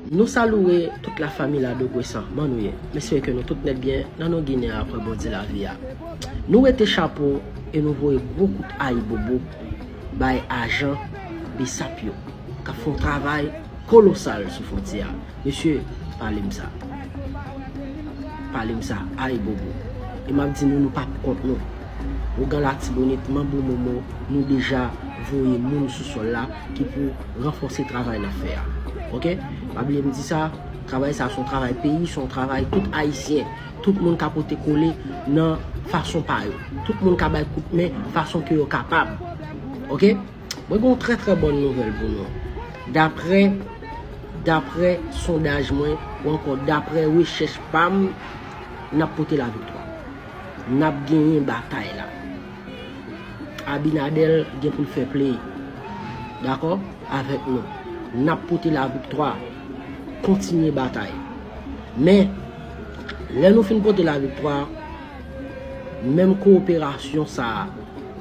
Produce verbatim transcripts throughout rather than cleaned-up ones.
Nou salye tout la famille Dogwe san, kòman nou ye? M espere ke nou tout nèt byen nan non Ginen apre Bondye lavi a. Nou wete chapo e nou voye gwo kout ayibobo bay ajan BSAP yo k ap fè yon travay kolosal sou fwontyè a. Mesye, pale m sa. Pale m sa, ayibobo. E m ap di nou, nou p ap kont nou. Ougan Latibonit, Manbo Momo, nou deja voye moun sou sòl la ki pou ranfòse travay n ap fè a. Oke? Pa bliye m di sa, travay sa se yon travay peyi, se yon travay tout Ayisyen. Tout moun ka pote kole nan fason pa yo. Tout moun ka bay kout men fason ke yo kapab. Oke? Mwen gen yon trè, trè bòn nouvèl pou nou. Daprè, daprè sondaj mwen, ou ankò daprè rechèch pa m, n ap pote laviktwa. N ap genyen batay la. Abinader gen pou l fè play. Dakò? Avèk nou. N ap pote laviktwa. Kontinye batay. Men, lè nou fin pote laviktwa, menm kowoperasyon sa a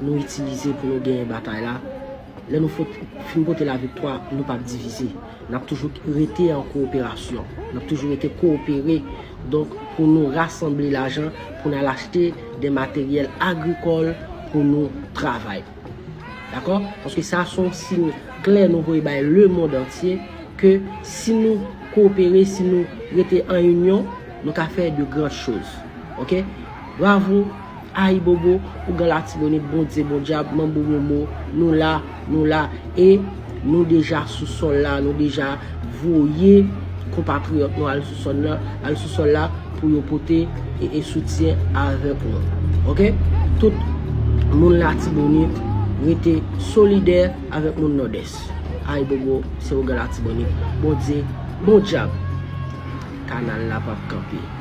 nou itilize pou nou genyen batay la, lè nou fot-, fin pote laviktwa, nou p ap divize. N ap toujou rete an kowoperasyon. N ap toujou rete kowopere. Donk, pou nou rasanble lajan, pou n al achte de materyèl agrikòl pou nou travay. Dakò? Paske sa se yon siy klè nou voye bay lemonn antye ke si nou kowopere, si nou rete an inyon, nou ka fè de grandes choses. Oke? Bravo, ayibobo, Ougan Latibonit, Bondye, bon dyab, Manbo Momo, nou la, nou la, e nou deja sou sòl la, nou deja voye konpatriyòt nou al sou sòl la, al sou sòl la pou yo pote e, e soutyen avèk nou. Oke? Tout moun Latibonit rete solidè avèk moun Nòdès. Ayibobo, se Ougan Latibonit. Bondye, bon dyab. Kanal la p ap kanpe.